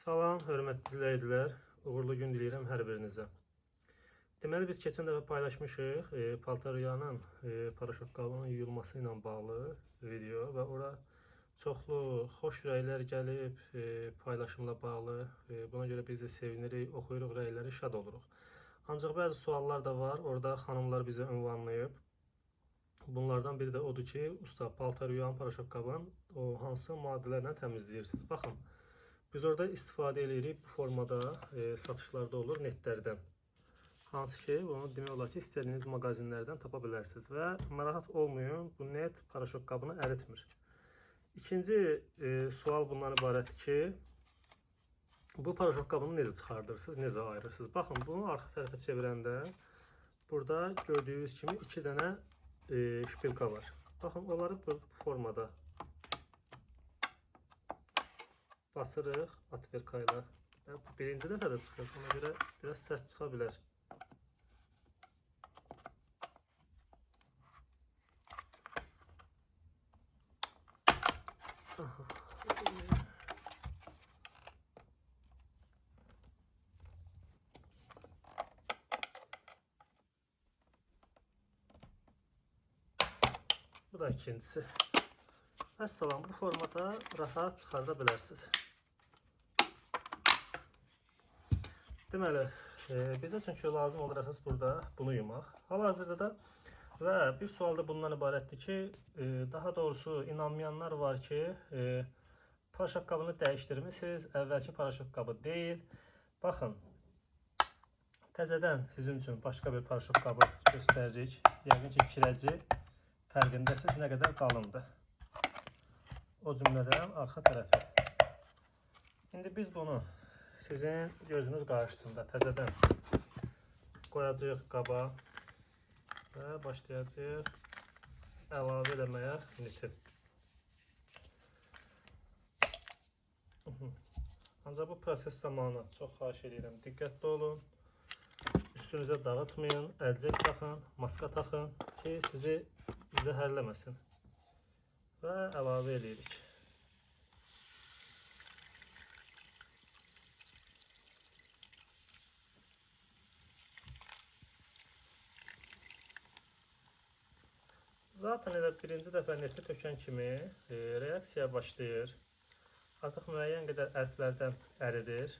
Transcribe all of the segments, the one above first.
Salam, hörmətli izləyicilər. Uğurlu gün diləyirəm hər birinizə. Deməli, biz keçən dəfə paylaşmışıq paltaryanın paraşüt qabının yuyulması ilə bağlı video və ora çoxlu xoş rəylər gəlib paylaşımla bağlı. Buna görə biz də sevinirik, oxuyuruq rəyləri, şad oluruq. Ancaq bəzi suallar da var. Orada xanımlar bizə ünvanlayıb. Bunlardan biri də odur ki, usta, paltaryanın paraşüt qabını o hansı maddələrlə təmizləyirsiniz? Baxın, biz orada istifadə eləyirik bu formada satışlarda olur netlərdən. Hansı ki, bunu demək olar ki, istədiyiniz mağazinlərdən tapa bilərsiniz və narahat olmayın, bu net paraşüt qabını əritmir. İkinci sual bundan ibarətdir ki, bu paraşüt qabını necə çıxardırsınız, necə ayırırsınız? Baxın, bunu arxa tərəfə çevirəndə burada gördüyünüz kimi iki dənə şpilka var. Baxın, onları bu formada basırıq atverka ilə. Bu birinci dəfə də çıxır. Ona görə biraz sərt çıxa bilər. Aha. Bu da ikincisi. Vəssalam, bu formada rahat çıxarda bilərsiniz. Deməli, bizə çünki lazım olur əsas burada bunu yumaq. Hal-hazırda da və bir sual da bundan ibarətdir ki, daha doğrusu inanmayanlar var ki, paraşüt qabını dəyişdirmisiniz, əvvəlki paraşüt qabı deyil. Baxın, təzədən sizin üçün başqa bir paraşüt qabı göstəririk. Yəqin ki, kirəci fərqindəsiniz nə qədər qalındır. O cümlədən arxa tərəfi. İndi biz bunu sizin gözünüz qarşısında təzədən qoyacağıq qaba və başlayacağıq əlavə eləməyə neti. Ancaq bu proses zamanı çox xahiş edirəm, diqqətli olun. Üstünüzə dağıtmayın, əlcək taxın, maska taxın ki, sizi zəhərləməsin. Və əlavə eləyirik. Zaten elə birinci dəfə neti tökən kimi reaksiya başlayır. Artıq müəyyən qədər ərflərdən əridir.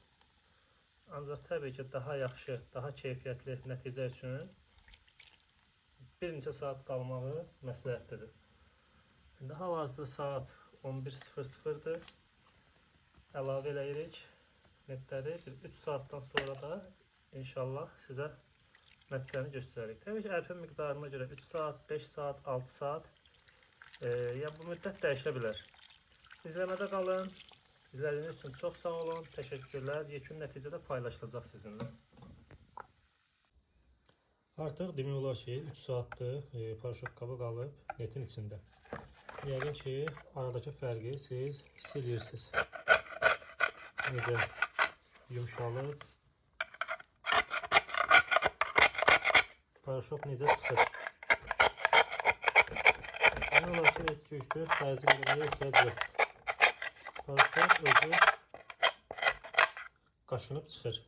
Ancaq təbii ki, daha yaxşı, daha keyfiyyətli nəticə üçün bir neçə saat qalmağı məsləhətlidir. İndi hal-hazırda saat 11:00-dır. Əlavə eləyirik netləri. Bir 3 saatdan sonra da inşallah sizə nəticəni göstəririk. Təbii ki, ərfin miqdarına görə 3 saat, 5 saat, 6 saat ya bu müddət dəyişə bilər. İzləmədə qalın. İzlədiyiniz üçün çox sağ olun. Təşəkkürlər. Yekun nəticə də paylaşılacaq sizinlə. Artıq demək olar ki, 3 saatdır paraşüt qabı qalıb netin içində. Yəqin ki, aradakı fərqi siz hiss edirsiniz. Necə yumşalıb, paraşüt necə çıxır. Demək olar ki, heç güclü təzyiq eləməyə ehtiyac yoxdur. Paraşüt özü qaşınıb çıxır.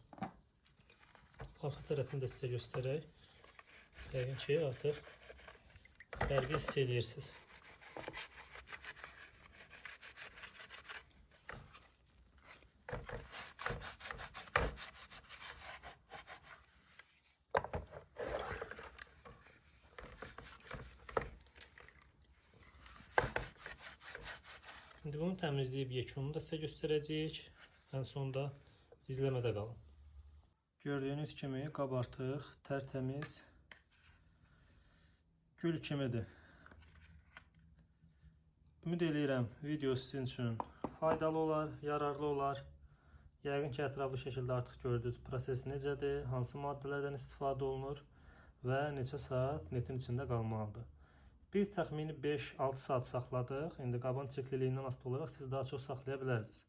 Arxa tərəfini də sizə göstərək. Yəqin ki, artıq fərqi hiss edirsiniz. İndi bunu təmizləyib yekununu da sizə göstərəcəyik. Ən sonda izləmədə qalın. Gördüyünüz kimi qab artıq tərtəmiz gül kimidir. Ümid eləyirəm video sizin üçün faydalı olar, yararlı olar. Yəqin ki, ətraflı şəkildə artıq gördünüz proses necədir, hansı maddələrdən istifadə olunur və neçə saat netin içində qalmalıdır. Biz təxmini 5-6 saat saxladıq. İndi qabın çikliliyindən asılı olaraq siz daha çox saxlaya bilərdiniz.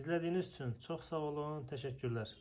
İzlədiyiniz üçün çox sağ olun, təşəkkürlər.